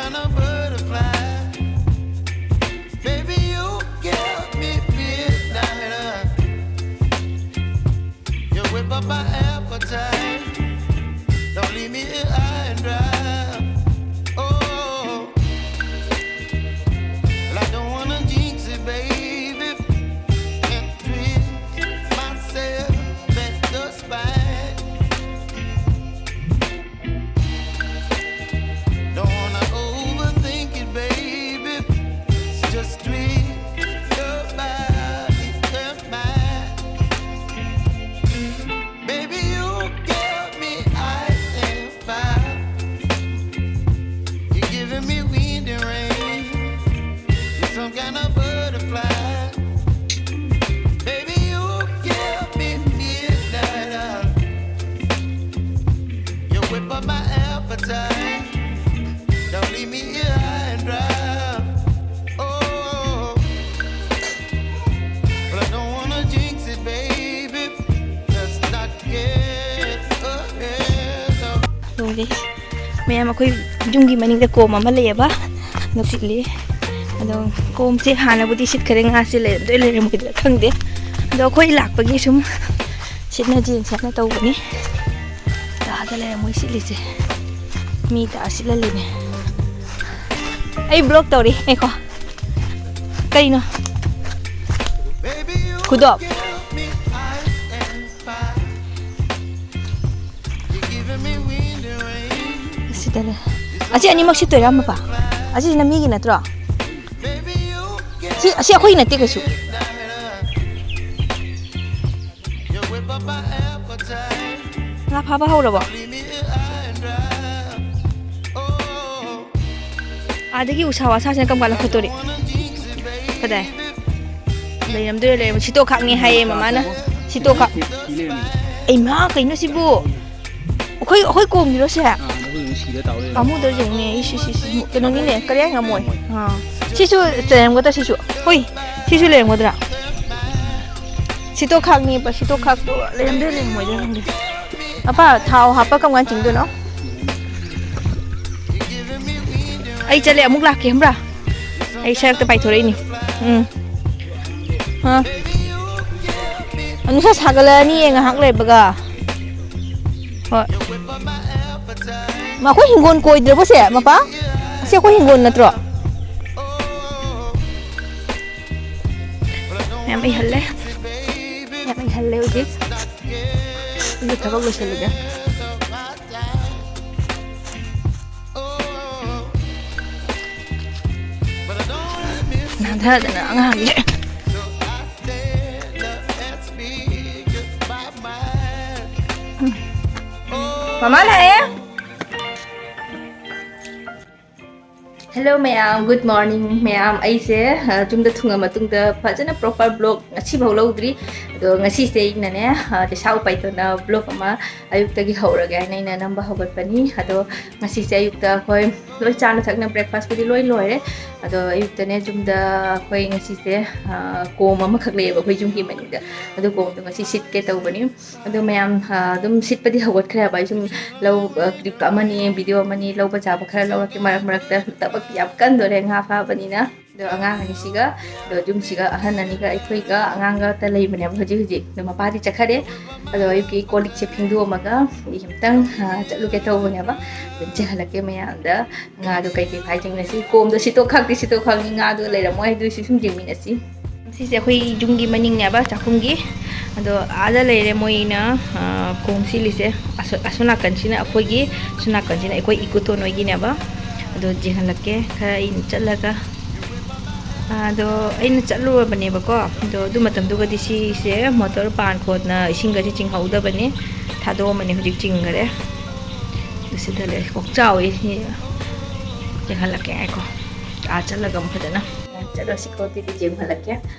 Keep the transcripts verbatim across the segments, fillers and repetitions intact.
And a butterfly. Baby, you give me midnight. You whip up my appetite. Don't leave me here high and dry. Oh, well, I don't wanna jinx it, baby. And twist myself at the spine. Don't wanna overthink it, baby. It's just twist your body and mine. Baby, you give me ice and fire. You're giving me wind and rain. You're some kind of butterfly. Baby, you give me midnight oil. You whip up my appetite. Don't leave me here high and dry. Oh, but I don't wanna jinx it, baby. Let's not get ahead of. ꯂꯣꯏꯔꯦ꯫ ꯃꯌꯥꯝ ꯑꯩꯈꯣꯏ ꯌꯨꯝꯒꯤ ꯃꯅꯤꯡꯗ ꯀꯣꯝ ꯑꯃ ꯂꯩꯌꯦꯕ, ꯑꯗꯣ ꯁꯤꯠꯂꯤ꯫ ꯑꯗꯣ ꯀꯣꯝꯁꯦ ꯍꯥꯟꯅꯕꯨꯗꯤ ꯁꯤꯠꯈꯔꯦ, ꯉꯥꯁꯦ ꯂꯩꯔꯝꯗꯣꯏ ꯂꯩꯔꯝꯃꯣꯏꯗꯣꯏꯔꯥ ꯈꯪꯗꯦ꯫ ꯑꯗꯣ ꯑꯩꯈꯣꯏ ꯂꯥꯛꯄꯒꯤ ꯁꯨꯝ ꯁꯤꯠꯅ ꯖꯦꯟꯁꯅ ꯇꯧꯕꯅꯤ꯫ ꯇꯥꯗ ꯂꯩꯔꯝꯃꯣꯏ ꯁꯤꯠꯂꯤꯁꯦ꯫ ꯃꯤ ꯇꯥ ꯁꯤꯠꯍꯜꯂꯤꯅꯦ꯫ ꯑꯩ ꯕ꯭ꯂꯣꯛ ꯇꯧꯔꯤ꯫ ꯉꯥꯏꯈꯣ꯫ ꯀꯩꯅꯣ? ꯈꯨꯗꯣꯞ꯫ ꯁꯤꯗꯅꯦ꯫ ꯑꯁꯤ ꯑꯅꯤꯃꯛ ꯁꯤꯠꯇꯣꯏꯔꯥ, ꯃꯄꯥ? ꯑꯁꯤꯁꯤꯅ ꯃꯤꯒꯤ ꯅꯠꯇ꯭ꯔꯣ? ꯁꯤ, ꯑꯁꯤ ꯑꯩꯈꯣꯏꯒꯤ ꯅꯠꯇꯦ ꯀꯩꯁꯨ꯫ ꯉꯥ ꯐꯥꯕ ꯍꯧꯔꯕꯣ? ꯑꯥꯗꯒꯤ ꯎꯁꯥ ꯋꯥꯁꯥꯁꯤꯅ ꯀꯔꯝ ꯀꯥꯟ ꯂꯧꯈꯠꯇꯣꯔꯤ? ꯀꯗꯥꯏ? ꯂꯩꯔꯝꯗꯣꯏꯔ ꯂꯩꯔꯝꯃꯣꯏ? ꯁꯤꯇꯣꯛ ꯈꯥꯛꯅꯤ ꯍꯥꯏꯌꯦ ꯃꯃꯥꯅ꯫ ꯁꯤꯇꯣꯛ ꯈꯥꯛ꯫ ꯑꯩꯃꯥ, ꯀꯩꯅꯣ ꯁꯤꯕꯨ? ꯑꯩꯈꯣꯏ, ꯑꯩꯈꯣꯏ ꯀꯣꯝꯒꯤꯔꯣ ꯁꯦ? ꯄꯥꯝꯃꯨꯗ꯭ꯔꯣ ꯌꯦꯡꯉꯨꯅꯦ꯫ ꯏꯁ, ꯏꯁ, ꯏꯁ, ꯀꯩꯅꯣꯅꯤꯅꯦ, ꯀꯔꯤ ꯍꯥꯏ ꯉꯝꯃꯣꯏ꯫ ꯑꯥ꯫ ꯁꯤꯁꯨ ꯂꯩꯔꯝꯒꯗ꯭ꯔꯥ ꯁꯤꯁꯨ? ꯍꯨꯏ, ꯁꯤꯁꯨ ꯂꯩꯔꯝꯒꯗ꯭ꯔꯥ? ꯁꯤꯇꯣꯛ ꯈꯥꯛꯅꯦꯕ, ꯁꯤꯇꯣꯛ ꯈꯥꯛꯇꯣ ꯂꯩꯔꯝꯗꯣꯏ ꯂꯩꯔꯝꯃꯣꯏꯗꯣꯏ ꯈꯪꯗꯦ꯫ ꯑꯄꯥ, ꯊꯥꯎ ꯍꯥꯞꯄ ꯀꯔꯝ ꯀꯥꯟ ꯆꯤꯡꯗꯣꯏꯅꯣ? ꯑꯩ ꯆꯠꯂꯦ, ꯑꯃꯨꯛ ꯂꯥꯛꯀꯦ ꯈꯪꯕ꯭ꯔꯥ? ꯑꯩ ꯁꯔꯛꯇ ꯄꯥꯏꯊꯣꯔꯛꯏꯅꯤ꯫ ꯎꯝ꯫ ꯑ꯫ ꯅꯨꯡꯁꯥ ꯁꯥꯒꯠꯂꯛꯑꯅꯤꯌꯦ ꯉꯥꯏꯍꯥꯛ ꯂꯩꯕꯒ꯫ ꯍꯣꯏ꯫ ꯃꯥ, ꯑꯩꯈꯣꯏ ꯍꯤꯡꯒꯣꯜ ꯀꯣꯏꯗ꯭ꯔꯕꯣ ꯁꯦ, ꯃꯄꯥ? ꯑꯁꯤ ꯑꯩꯈꯣꯏ ꯍꯤꯡꯒꯣꯜ ꯅꯠꯇ꯭ꯔꯣ? ꯃꯌꯥꯝ ꯏꯍꯜꯂꯦ꯫ ꯃꯌꯥꯝ ꯏꯍꯜꯂꯦ ꯍꯧꯖꯤꯛ꯫ ꯑꯩꯁꯨ ꯊꯕꯛ ꯂꯣꯏꯁꯤꯜꯂꯤꯒꯦ꯫ ꯅꯥꯟꯊꯗꯅ ꯑꯉꯥꯡꯁꯦ꯫ ꯃꯃꯥ ꯂꯥꯛꯑꯦ꯫ Hello ꯃꯌꯥꯝ, good morning ꯃꯌꯥꯝ꯫ ꯑꯩꯁꯦ, ꯑ, ꯌꯨꯝꯗ ꯊꯨꯡꯉ ꯃꯇꯨꯡꯗ ꯐꯖꯅ proper vlog ꯉꯁꯤꯐꯥꯎ ꯂꯧꯗ꯭ꯔꯤ꯫ ꯑꯗꯣ ꯉꯁꯤꯁꯦ ꯑꯩꯅꯅꯦ, ꯑ, ꯄꯩꯁꯥ ꯎꯄꯥꯏꯇꯣꯟꯅ vlog ꯑꯃ ꯑꯌꯨꯛꯇꯒꯤ ꯍꯧꯔꯒꯦ ꯍꯥꯏꯅ ꯑꯩꯅ ꯅꯝꯕ ꯍꯧꯒꯠꯄꯅꯤ꯫ ꯑꯗꯣ ꯉꯁꯤꯁꯦ ꯑꯌꯨꯛꯇ ꯑꯩꯈꯣꯏ ꯂꯣꯏ ꯆꯥꯅ ꯊꯛꯅ breakfastꯄꯨꯗꯤ ꯂꯣꯏ ꯂꯣꯏꯔꯦ꯫ ꯑꯗꯣ ꯑꯌꯨꯛꯇꯅꯦ ꯌꯨꯝꯗ ꯑꯩꯈꯣꯏ ꯉꯁꯤꯁꯦ, ꯑ, ꯀꯣꯝ ꯑꯃꯈꯛ ꯂꯩꯌꯦꯕ ꯑꯩꯈꯣꯏ ꯌꯨꯝꯒꯤ ꯃꯅꯤꯡꯗ꯫ ꯑꯗꯨ ꯀꯣꯝꯗꯣ ꯉꯁꯤ ꯁꯤꯠꯀꯦ ꯇꯧꯕꯅꯤ꯫ ꯑꯗꯣ ꯃꯌꯥꯝ, ꯑ, ꯑꯗꯨꯝ ꯁꯤꯠꯄꯗꯤ ꯍꯧꯒꯠꯈ꯭ꯔꯦ ꯍꯥꯏꯕ꯫ ꯑꯩ ꯁꯨꯝ ꯂꯧ, ꯑ, clip ꯑꯃꯅꯤ, video ꯑꯃꯅꯤ, ꯂꯧꯕ ꯆꯥꯕ ꯈꯔ ꯂꯧꯔꯛꯀꯦ ꯃꯔꯛ ꯃꯔꯛꯇ꯫ ꯊꯕꯛꯇꯤ ꯌꯥꯝ ꯀꯟꯗꯣꯔꯦ ꯉꯥ ꯐꯥꯕꯅꯤꯅ꯫ ꯑꯗꯣ ꯑꯉꯥꯡ ꯑꯅꯤꯁꯤꯒ, ꯑꯗꯣ ꯌꯨꯝꯁꯤꯒ ꯑꯍꯟ ꯑꯅꯤꯒ ꯑꯩꯈꯣꯏꯒ ꯑꯉꯥꯡꯒꯇ ꯂꯩꯕꯅꯦꯕ ꯍꯧꯖꯤꯛ ꯍꯧꯖꯤꯛ꯫ ꯑꯗꯣ ꯃꯄꯥꯗꯤ ꯆꯠꯈꯔꯦ꯫ ꯑꯗꯣ ꯑꯌꯨꯛꯀꯤ ꯀꯣꯜ ꯂꯤꯛꯁꯦ ꯐꯦꯡꯗꯣꯛꯑꯝꯃꯒ ꯑꯩ ꯑꯝꯇꯪ, ꯑ, ꯆꯠꯂꯨꯒꯦ ꯇꯧꯕꯅꯦꯕ꯫ ꯑꯗꯨꯝ ꯆꯦꯜꯍꯜꯂꯛꯀꯦ ꯃꯌꯥꯝꯗ꯫ ꯉꯥꯗꯣ ꯀꯩꯀꯩ ꯐꯥꯏ ꯌꯦꯡꯃꯤꯟꯅꯁꯤ꯫ ꯀꯣꯝꯗꯣ ꯁꯤꯠꯇꯣꯛ ꯈꯥꯛꯇꯤ ꯁꯤꯠꯇꯣꯛ ꯈꯥꯛꯅꯤ, ꯉꯥꯗꯣ ꯂꯩꯔꯝꯃꯣꯏ ꯍꯥꯏꯗꯨꯁꯨ ꯁꯨꯝ ꯌꯦꯡꯃꯤꯟꯅꯁꯤ꯫ ꯁꯤꯁꯦ ꯑꯩꯈꯣꯏ ꯌꯨꯝꯒꯤ ꯃꯅꯤꯡꯅꯦꯕ, ꯆꯥꯛꯈꯨꯝꯒꯤ꯫ ꯑꯗꯣ ꯑꯥꯗ ꯂꯩꯔꯦ ꯃꯣꯏꯅ, ꯑ, ꯀꯣꯝ ꯁꯤꯠꯂꯤꯁꯦ꯫ ꯑꯁꯣ-, ꯑꯁꯣꯝ ꯅꯥꯀꯟꯁꯤꯅ ꯑꯩꯈꯣꯏꯒꯤ, ꯁꯣꯝ ꯅꯥꯀꯟꯁꯤꯅ ꯑꯩꯈꯣꯏ ꯏꯀꯨꯇꯣꯟ ꯍꯣꯏꯒꯤꯅꯦꯕ꯫ ꯑꯗꯣ ꯌꯦꯡꯍꯜꯂꯛꯀꯦ ꯈꯔ ꯑꯩꯅ ꯆꯠꯂꯒ꯫ ꯑꯗꯣ ꯑꯩꯅ ꯆꯠꯂꯨꯔꯕꯅꯦꯕꯀꯣ꯫ ꯑꯗꯣ ꯑꯗꯨ ꯃꯇꯝꯗꯨꯒꯗꯤ ꯁꯤꯁꯦ ꯃꯣꯇꯣꯔ ꯄꯥꯟ ꯈꯣꯠꯅ ꯏꯁꯤꯡꯒꯁꯦ ꯆꯤꯡꯍꯧꯗꯕꯅꯤ꯫ ꯊꯥꯗꯣꯛꯑꯝꯕꯅꯤ, ꯍꯧꯖꯤꯛ ꯆꯤꯡꯈꯔꯦ꯫ ꯑꯗꯨ ꯁꯤꯗ ꯂꯩ꯫ ꯀꯣꯛ ꯆꯥꯎꯋꯤ ꯁꯤ꯫ ꯌꯦꯡꯍꯜꯂꯛꯀꯦ ꯉꯥꯏꯈꯣ꯫ ꯑꯥ ꯆꯠꯂꯒ ꯑꯃꯨꯛ ꯐꯖꯅ ꯆꯠꯂꯁꯤꯀꯣ꯫ ꯑꯗꯨꯗꯤ ꯌꯦꯡꯍꯜꯂꯛꯀꯦ꯫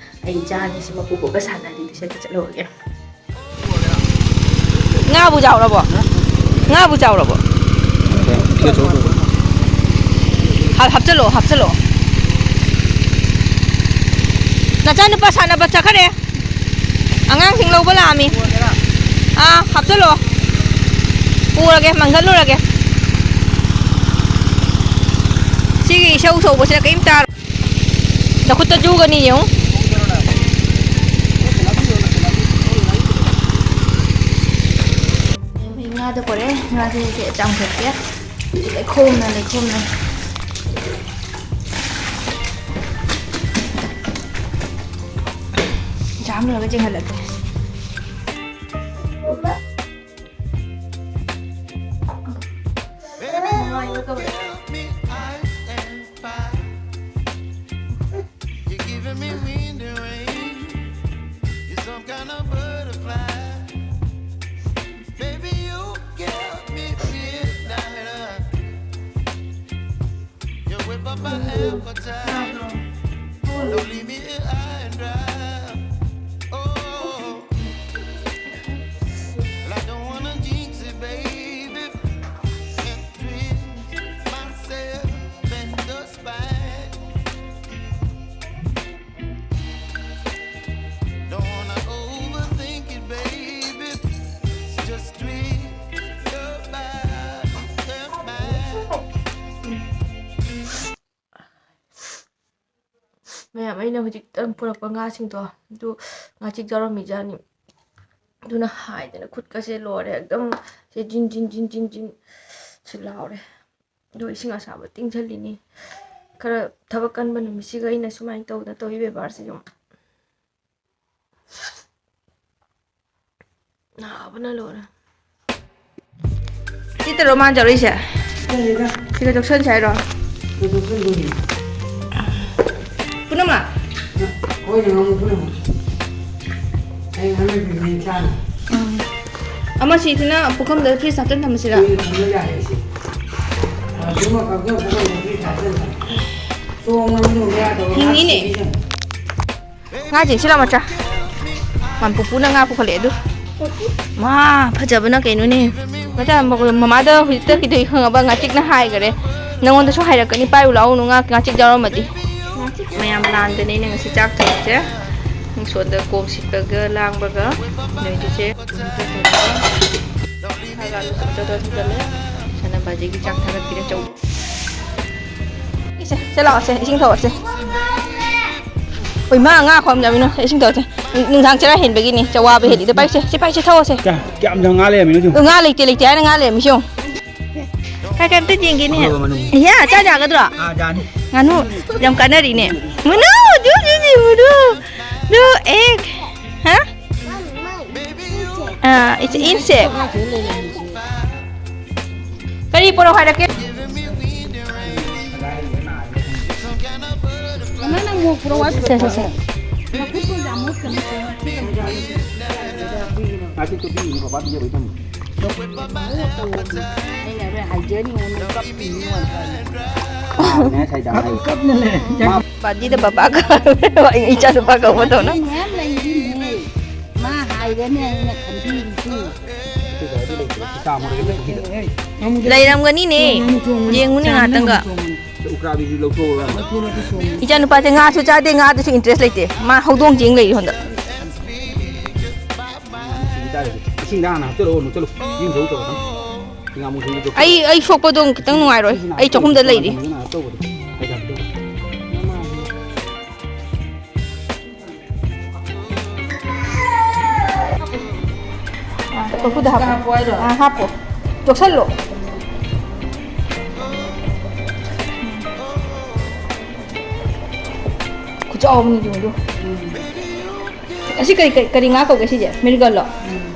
ꯑꯩ ꯏꯆꯥ ꯑꯅꯤꯁꯤ ꯃꯀꯨ ꯈꯣꯛꯄ ꯁꯥꯟꯅꯔꯤ, ꯇꯨꯏꯁꯟꯗ ꯆꯠꯂꯨꯔꯒꯦ꯫ ꯉꯥꯕꯨ ꯆꯥꯎꯔꯕꯣ? ꯉꯥꯕꯨ ꯆꯥꯎꯔꯕꯣ? ꯍꯥ-, ꯍꯥꯞꯆꯜꯂꯣ, ꯍꯥꯞꯆꯜꯂꯣ꯫ ꯅꯆꯥꯅꯨꯄꯥ ꯁꯥꯟꯅꯕ ꯆꯠꯈꯔꯦ꯫ ꯑꯉꯥꯡꯁꯤꯡ ꯂꯧꯕ ꯂꯥꯛꯑꯝꯃꯤ꯫ ꯑꯥ, ꯍꯥꯞꯆꯜꯂꯣ꯫ ꯄꯨꯔꯒꯦ, ꯃꯪꯒꯜ ꯂꯨꯔꯒꯦ꯫ ꯁꯤ ꯏꯁꯧ ꯁꯧꯕꯁꯤꯅ ꯀꯔꯤꯝ ꯇꯥꯔꯣꯏ꯫ ꯅꯈꯨꯠꯇ ꯌꯨꯒꯅꯤ ꯌꯦꯡꯉꯨ꯫ ꯉꯥꯗꯣ ꯄꯨꯔꯛꯑꯦ꯫ ꯉꯥꯁꯦ ꯆꯥꯝꯊꯣꯛꯀꯦ꯫ ꯂꯩꯈꯣꯝꯅ, ꯂꯩꯈꯣꯝꯅ꯫ ꯆꯥꯝ ꯂꯣꯏꯔꯒ ꯆꯦꯟꯍꯜꯂꯛꯀꯦ꯫ You're giving me wind and rain. You're some kind of butterfly. Baby, you give me midnight. You whip up my appetite. Don't leave me here high and dry. Oh, well, I don't wanna jinx it, baby. Can't twist myself in the spine. Don't wanna overthink it, baby. Just twist your body and mine. ꯃꯌꯥꯝ, ꯑꯩꯅ ꯍꯧꯖꯤꯛꯇꯪ ꯄꯨꯔꯛꯄ ꯉꯥꯁꯤꯡꯗꯣ, ꯑꯗꯨ ꯉꯥꯆꯤꯛ ꯌꯥꯎꯔꯝꯃꯤꯖꯥꯠꯅꯤ꯫ ꯑꯗꯨꯅ ꯍꯥꯏꯗꯅ ꯈꯨꯠꯀꯁꯦ ꯂꯣꯏꯔꯦ, ꯑꯗꯨꯝ ꯁꯦ ꯖꯤꯟ ꯖꯤꯟ ꯖꯤꯟ ꯖꯤꯟ ꯖꯤꯟ ꯁꯤ ꯂꯥꯎꯔꯦ꯫ ꯑꯗꯣ ꯏꯁꯤꯡ ꯑꯁꯥꯕ ꯇꯤꯡꯁꯤꯜꯂꯤꯅꯤ꯫ ꯈꯔ ꯊꯕꯛ ꯀꯟꯕ ꯅꯨꯃꯤꯠꯁꯤꯒ ꯑꯩꯅ ꯁꯨꯃꯥꯏꯅ ꯇꯧꯗꯅ ꯇꯧꯔꯤ ꯕꯦꯕꯥꯔꯁꯦ ꯌꯦꯡꯉꯨ꯫ ꯅꯥꯕꯅ ꯂꯣꯏꯔꯦ꯫ ꯁꯤ ꯇꯔꯣ ꯃꯥꯅ ꯆꯥꯔꯛꯏꯁꯦ? ꯅꯠꯇꯦꯗ꯫ ꯁꯤꯒ ꯆꯣꯛꯁꯟꯁꯦ ꯍꯥꯏꯔꯣ? ꯁꯤꯒ ꯆꯣꯛꯁꯟꯗꯣꯏꯅꯤ꯫ ꯄꯨꯝꯅꯃꯛ? ꯍꯣꯏꯅꯦ, ꯉꯝꯃꯨ ꯄꯨꯝꯅꯃꯛ꯫ ꯑꯩ ꯉꯥꯅꯨ ꯄꯤꯕꯤ ꯆꯥꯅꯤ꯫ ꯎꯝ꯫ ꯑꯃ ꯁꯤꯁꯤꯅ ꯄꯨꯈꯝꯗ ꯐ꯭ꯔꯤꯖ ꯍꯥꯞꯆꯟ ꯊꯝꯃꯁꯤꯔꯥ? ꯀꯨꯏꯅ ꯊꯝꯕ ꯌꯥꯏꯌꯦ ꯁꯤ꯫ ꯑꯗꯨꯃ ꯀꯛꯊꯠ ꯄꯨꯈꯝꯗ ꯐ꯭ꯔꯤꯖ ꯍꯥꯞꯆꯟ ꯊꯝꯃꯦ꯫ ꯆꯣꯡꯉꯕꯅꯤ ꯃꯌꯥꯗ ꯍꯤꯡꯉꯤꯅꯦ꯫ ꯉꯥ ꯆꯦꯟꯁꯤꯜꯂꯛ ꯃꯆꯥ꯫ ꯃꯝꯄꯨꯄꯨꯅ ꯉꯥ ꯄꯨꯈꯠꯂꯛꯑꯦ ꯑꯗꯨ꯫ ꯃꯥ ꯐꯖꯕꯅ ꯀꯩꯅꯣꯅꯦ꯫ ꯃꯆꯥ ꯃꯃꯥꯗ ꯍꯧꯖꯤꯛꯇ ꯀꯩꯗꯧꯏ ꯈꯪꯉꯕ? ꯉꯥꯆꯤꯛꯅ ꯍꯥꯏꯈꯔꯦ꯫ ꯅꯪꯉꯣꯟꯗꯁꯨ ꯍꯥꯏꯔꯛꯀꯅꯤ, ꯄꯥꯏꯔꯨ ꯂꯥꯛꯑꯣꯅ ꯉꯥ, ꯉꯥꯆꯤꯛ ꯌꯥꯎꯔꯝꯃꯗꯤ꯫ ꯃꯌꯥꯝ ꯂꯥꯟꯗꯅꯦ ꯑꯩꯅ ꯉꯁꯤ ꯆꯥꯛ ꯊꯣꯡꯉꯤꯁꯦ꯫ ꯁꯣꯝꯗ ꯀꯣꯛ ꯁꯤꯛꯄꯒ ꯂꯥꯡꯕꯒ ꯅꯣꯏꯒꯤꯁꯦ꯫ ꯁꯅꯥ ꯕꯥꯖꯤꯒꯤ ꯆꯥꯛ ꯊꯥꯒꯠꯄꯤꯔꯦ ꯆꯧ꯫ ꯏꯁ, ꯁꯦ ꯂꯥꯛꯑꯣꯁꯦ, ꯏꯁꯤꯡ ꯊꯛꯑꯣꯁꯦ꯫ ꯍꯣꯏ, ꯃꯥ ꯉꯥ ꯈꯣꯝꯖꯕꯤꯅꯣ, ꯏꯁꯤꯡ ꯊꯛꯑꯣꯁꯦ꯫ ꯅꯨꯡꯗꯥꯡ ꯆꯔꯥ ꯍꯦꯟꯕꯒꯤꯅꯦ, ꯆꯋꯥꯕ ꯍꯦꯜꯂꯤꯗꯣ꯫ ꯄꯥꯏꯁꯦ, ꯁꯤ ꯄꯥꯏꯁꯦ, ꯊꯛꯑꯣꯁꯦ꯫ ꯀꯌꯥ-, ꯀꯌꯥꯝ ꯌꯥꯝ ꯉꯥ ꯂꯩꯔꯝꯃꯤꯅꯣ ꯁꯤꯕꯣ? ꯉꯥ ꯂꯩꯇꯦ, ꯂꯩꯇꯦ ꯍꯥꯏꯅ ꯉꯥ ꯂꯩꯔꯝꯃꯤ ꯁꯤ ꯌꯦꯡꯉꯣ꯫ ꯀꯥꯏ, ꯀꯥꯏ ꯑꯝꯇ ꯌꯦꯡꯒꯦꯅꯦ꯫ ꯐꯪꯉꯕ ꯃꯅꯨꯡ? ꯏꯌꯥ, ꯆꯥ ꯌꯥꯒꯗ꯭ꯔꯣ? ꯑꯥ, ꯌꯥꯅꯤ꯫ ꯉꯥꯅꯨ ꯌꯥꯝ ꯀꯥꯟꯅꯔꯤꯅꯦ꯫ ꯃꯅꯨ, ꯖꯨ, ꯖꯨ, ꯖꯨ, ꯃꯅꯨ꯫ ꯗꯨ, ꯑꯦꯛ꯫ ꯍꯥ? ꯑꯥ, it's insect꯫ ꯀꯔꯤ ꯄꯣꯔꯛꯑꯣ ꯍꯥꯏꯔꯛꯀꯦ? ꯁꯦ, ꯁꯦ, ꯁꯦ꯫ ꯕꯥꯖꯤꯗ ꯕꯕꯥ ꯀꯧ-, ꯏꯆꯥ ꯅꯨꯄꯥ ꯀꯧꯕꯗꯧꯅ꯫ ꯃꯥ ꯍꯥꯏꯔꯅꯤ ꯑꯩꯅ ꯈꯟꯕꯤꯔꯤꯁꯤ꯫ ꯂꯩꯔꯝꯒꯅꯤꯅꯦ꯫ ꯌꯦꯡꯉꯨꯅꯦ ꯉꯥꯏꯍꯥꯛꯇꯪꯒ꯫ ꯎꯀꯥꯕꯤꯁꯨ ꯂꯧꯊꯣꯛꯎꯔ꯫ ꯏꯆꯥ ꯅꯨꯄꯥꯁꯦ ꯉꯥꯁꯨ ꯆꯥꯗꯦ, ꯉꯥꯗꯁꯨ interest ꯂꯩꯇꯦ꯫ ꯃꯥ ꯍꯧꯗꯣꯡ ꯆꯦꯡ ꯂꯩꯔꯤ ꯍꯣꯟꯗ꯫ ꯏꯁꯤꯡꯗ ꯍꯥꯟꯅ ꯍꯥꯞꯆꯜꯂꯛꯑꯣ, ꯆꯠꯂꯨ꯫ ꯌꯨꯝ ꯊꯣꯛ ꯇꯧꯔꯣ꯫ ꯉꯥꯃꯨꯁꯤꯡꯗꯣ ꯑꯩ, ꯑꯩ ꯁꯣꯛꯄꯗꯣ ꯈꯤꯇꯪ ꯅꯨꯡꯉꯥꯏꯔꯣꯏ꯫ ꯑꯩ ꯆꯥꯛꯈꯨꯝꯗ ꯂꯩꯔꯤ꯫ ꯍꯥꯞꯆꯧꯕꯗꯣ꯫ ꯍꯥꯏꯗꯕꯗꯣ꯫ ꯑꯥ, ꯀꯣꯔꯐꯨꯗ ꯍꯥꯞꯄꯣ꯫ ꯍꯥꯞꯄꯣ ꯍꯥꯏꯔꯣ? ꯑꯥ, ꯍꯥꯞꯄꯣ꯫ ꯇꯣꯛꯁꯜꯂꯣ꯫ ꯈꯨꯆꯥꯎ ꯑꯃꯅꯤ ꯌꯦꯡꯉꯨ꯫ ꯎꯝ꯫ ꯑꯁꯤ ꯀꯔꯤ, ꯀꯔꯤ, ꯀꯔꯤ ꯉꯥ ꯀꯧꯒꯦ ꯁꯤꯁꯦ? ꯃꯤꯔꯒꯜꯂꯣ? ꯎꯝ꯫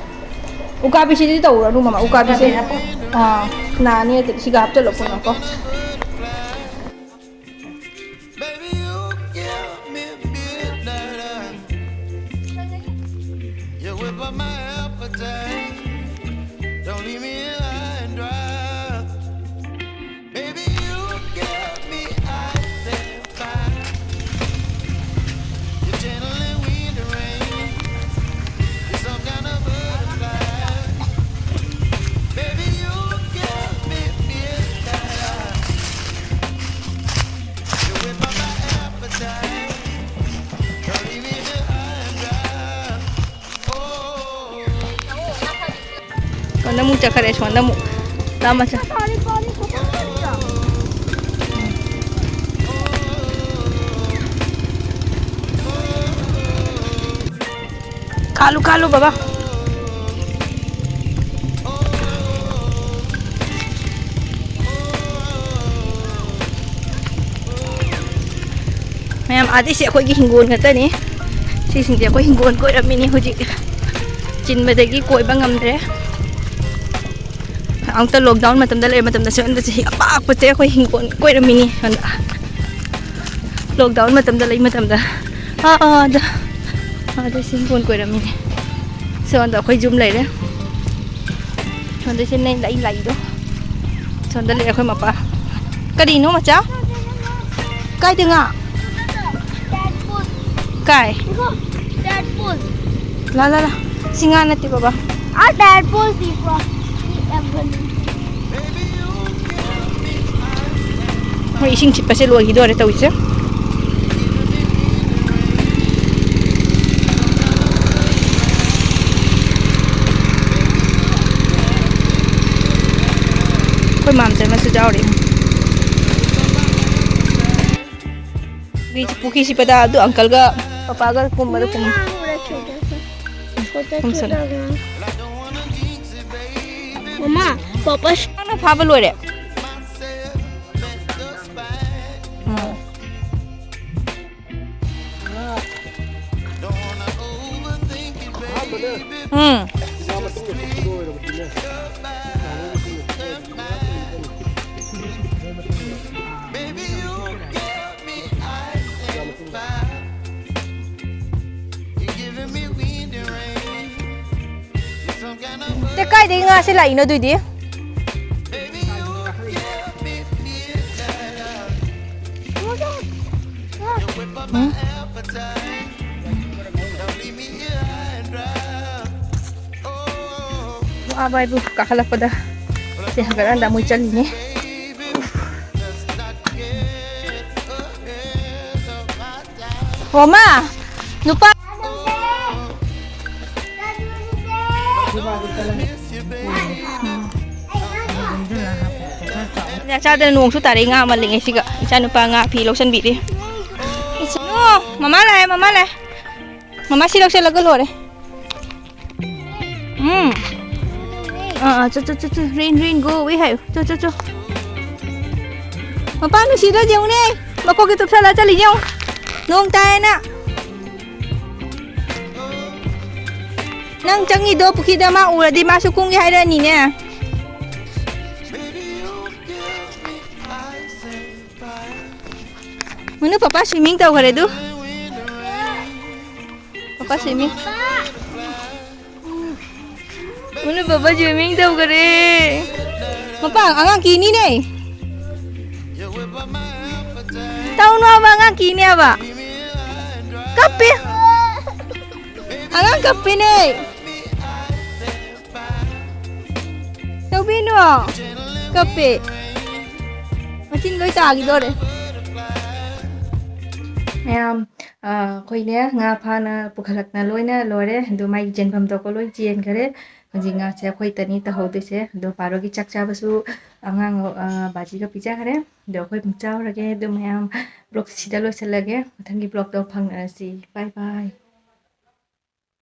ꯎꯀꯥꯕꯤꯁꯤꯗꯤ ꯇꯧꯔꯅꯨ, ꯃꯃꯥ꯫ ꯎꯀꯥꯕꯤꯁꯦ꯫ ꯎꯀꯥꯕꯤ ꯍꯥꯞꯄꯣ꯫ ꯑꯥ, ꯅꯥꯅꯤ꯫ ꯁꯤꯒ ꯍꯥꯞꯆꯜꯂꯣ ꯄꯨꯟꯅꯀꯣ꯫ Baby, you give me midnight. You whip up my appetite. Don't leave me here high and dry. Baby, you give me ice and fire. You're channeling wind and rain. You're some kind of butterfly. Baby, you give me midnight. ꯁꯣꯝꯗ ꯑꯃꯨꯛ ꯆꯠꯈꯔꯦ, ꯁꯣꯝꯗ ꯑꯃꯨꯛ꯫ ꯇꯥꯃꯁꯦ꯫ ꯀꯥꯂꯨ, ꯀꯥꯂꯨ, ꯕꯕꯥ꯫ ꯃꯌꯥꯝ, ꯑꯥꯗꯩꯁꯦ ꯑꯩꯈꯣꯏꯒꯤ ꯍꯤꯡꯒꯣꯜ ꯉꯥꯛꯇꯅꯤ꯫ ꯁꯤꯁꯤꯡꯁꯦ ꯑꯩꯈꯣꯏ ꯍꯤꯡꯒꯣꯜ ꯀꯣꯏꯔꯝꯃꯤꯅꯤ꯫ ꯍꯧꯖꯤꯛ ꯆꯤꯟꯕꯗꯒꯤ ꯀꯣꯏꯕ ꯉꯝꯗ꯭ꯔꯦ꯫ ꯑꯃꯨꯛꯇ lockdown ꯃꯇꯝꯗ ꯂꯩꯕ ꯃꯇꯝꯗ ꯁꯣꯝꯗꯁꯦ ꯍꯤ ꯑꯄꯥꯛꯄꯁꯦ ꯑꯩꯈꯣꯏ ꯍꯤꯡꯒꯣꯜ ꯀꯣꯏꯔꯝꯃꯤꯅꯤ꯫ ꯁꯣꯝꯗ lockdown ꯃꯇꯝꯗ ꯂꯩ ꯃꯇꯝꯗ, ꯑꯥ, ꯑꯥ, ꯑꯥꯗ, ꯑꯥꯗ ꯁꯤ ꯍꯤꯡꯒꯣꯜ ꯀꯣꯏꯔꯝꯃꯤꯅꯤ꯫ ꯁꯣꯝꯗ ꯑꯩꯈꯣꯏ ꯌꯨꯝ ꯂꯩꯔꯦ꯫ ꯁꯣꯝꯗ ꯁꯤ ꯅꯪ ꯑꯩ ꯂꯥꯛꯏꯗꯣ꯫ ꯁꯣꯝꯗ ꯂꯩꯔꯦ ꯑꯩꯈꯣꯏ ꯃꯄꯥ꯫ ꯀꯔꯤꯅꯣ ꯃꯆꯥ? ꯀꯥꯏꯗ ꯉꯥ? Tadpole. ꯀꯥꯏ? Tadpole. ꯂꯥ, ꯂꯥ, ꯂꯥ꯫ ꯁꯤ ꯉꯥ ꯅꯠꯇꯦ ꯕꯕꯥ꯫ Ah, tadpole people. ꯃꯣꯏ ꯏꯁꯤꯡ ꯁꯤꯠꯄꯁꯦ ꯂꯣꯏꯈꯤꯗꯣꯔꯦ ꯇꯧꯔꯤꯁꯦ꯫ ꯑꯩꯈꯣꯏ ꯃꯥꯝꯆꯟ ꯑꯃꯁꯨ ꯌꯥꯎꯔꯤ꯫ ꯄꯨꯈ꯭ꯔꯤ, ꯄꯨꯈ꯭ꯔꯤ ꯁꯤꯠꯄꯗ ꯑꯗꯨ uncleꯒ ꯄꯄꯥꯒ ꯀꯨꯝꯕꯗ ꯀꯨꯝ-, ꯀꯨꯝꯁꯅꯨ꯫ ꯃꯃꯥ, ꯄꯄꯥ꯫ ꯅꯪꯅ ꯐꯥꯕ ꯂꯣꯏꯔꯦ? ꯎꯝ꯫ ꯎꯝ꯫ ꯁꯦ, ꯀꯥꯏꯗꯒꯤ ꯉꯥꯁꯦ ꯂꯥꯛꯏꯅꯣ ꯑꯗꯨꯏꯗꯤ? ꯎꯝ? ꯋꯥꯕ ꯍꯥꯏꯕꯨ ꯀꯥꯈꯠꯂꯛꯄꯗ ꯁꯤ ꯍꯪꯒꯠ ꯍꯟꯗ ꯑꯃꯨꯛ ꯆꯠꯂꯤꯅꯦ꯫ ꯍꯣꯃ, ꯅꯨꯄꯥ꯫ ꯆꯥꯗꯅ ꯅꯣꯡꯁꯨ ꯇꯥꯔꯛꯏ, ꯉꯥ ꯑꯃ ꯂꯤꯡꯉꯦ ꯁꯤꯒ꯫ ꯏꯆꯥꯅꯨꯄꯥ ꯉꯥ ꯐꯤ ꯂꯧꯁꯟꯕꯤꯔꯤ꯫ ꯏꯆꯥ-, ꯅꯣ, ꯃꯃꯥ ꯂꯥꯛꯑꯦ, ꯃꯃꯥ ꯂꯥꯛꯑꯦ꯫ ꯃꯃꯥ ꯁꯤ ꯂꯧꯁꯜꯂꯒ ꯂꯣꯏꯔꯦ꯫ ꯎꯝ꯫ ꯑꯥ, ꯑꯥ, ꯆꯣ, ꯆꯣ, ꯆꯣ, ꯆꯣ꯫ Rain, rain, go away ꯍꯥꯏꯌꯨ꯫ ꯆꯣ, ꯆꯣ, ꯆꯣ꯫ ꯃꯄꯥ ꯅꯨꯡꯁꯤꯗ꯭ꯔꯥ ꯌꯦꯡꯉꯨꯅꯦ꯫ ꯃꯀꯣꯛꯁꯦ ꯆꯨꯞꯁꯜꯂ ꯆꯠꯂꯤ ꯌꯦꯡꯉꯨ꯫ ꯅꯣꯡ ꯇꯥꯏꯌꯦꯅ꯫ ꯅꯪ ꯆꯪꯉꯤꯗꯣ ꯄꯨꯈ꯭ꯔꯤꯗ ꯃꯥ ꯎꯔꯗꯤ ꯃꯥꯁꯨ ꯀꯨꯝꯒꯦ ꯍꯥꯏꯔꯛꯑꯅꯤꯅꯦ꯫ ꯃꯨꯅꯨ, ꯄꯄꯥ swimming ꯇꯧꯈ꯭ꯔꯦ ꯑꯗꯨ꯫ Papa swimming꯫ ꯃꯨꯅꯨ, ꯄꯄꯥ swimming ꯇꯧꯈ꯭ꯔꯦ꯫ ꯃꯄꯥ, ꯑꯉꯥꯡ ꯀꯤꯅꯤꯅꯦ꯫ ꯇꯧꯅꯣ ꯍꯥꯏꯕ, ꯑꯉꯥꯡ ꯀꯤꯅꯦ ꯍꯥꯏꯕ꯫ ꯀꯞꯄꯤ꯫ ꯑꯉꯥꯡ ꯀꯞꯄꯤꯅꯦ꯫ ꯇꯧꯕꯤꯅꯣ꯫ ꯀꯞꯄꯦ꯫ ꯃꯆꯤꯟ ꯂꯣꯏ ꯇꯥꯈꯤꯗꯣꯔꯦ꯫ ꯃꯌꯥꯝ, ꯑ, ꯑꯩꯈꯣꯏꯅꯦ ꯉꯥ ꯐꯥꯅ ꯄꯨꯈꯠꯂꯛꯅ ꯂꯣꯏꯅ ꯂꯣꯏꯔꯦ꯫ ꯑꯗꯨ ꯃꯥꯒꯤ ꯆꯦꯟꯐꯝ ꯊꯣꯛꯄ ꯂꯣꯏ ꯆꯦꯟꯈꯔꯦ꯫ ꯍꯧꯖꯤꯛ ꯉꯥꯁꯦ ꯑꯩꯈꯣꯏ ꯇꯅꯤ ꯇꯧꯍꯧꯗꯣꯏꯁꯦ꯫ ꯑꯗꯣ ꯕꯥꯔꯣꯒꯤ ꯆꯥꯛ ꯆꯥꯕꯁꯨ ꯑꯉꯥꯡ, ꯑ, ꯕꯥꯖꯤꯒ ꯄꯤꯖꯈꯔꯦ꯫ ꯑꯗꯣ ꯑꯩꯈꯣꯏ ꯑꯃꯨꯛ ꯆꯥꯔꯨꯔꯒꯦ꯫ ꯑꯗꯨ ꯃꯌꯥꯝ vlog ꯁꯤꯗ ꯂꯣꯏꯁꯤꯜꯂꯒꯦ꯫ ꯃꯊꯪꯒꯤ vlogꯇ ꯐꯪꯅꯔꯁꯤ꯫ Bye bye꯫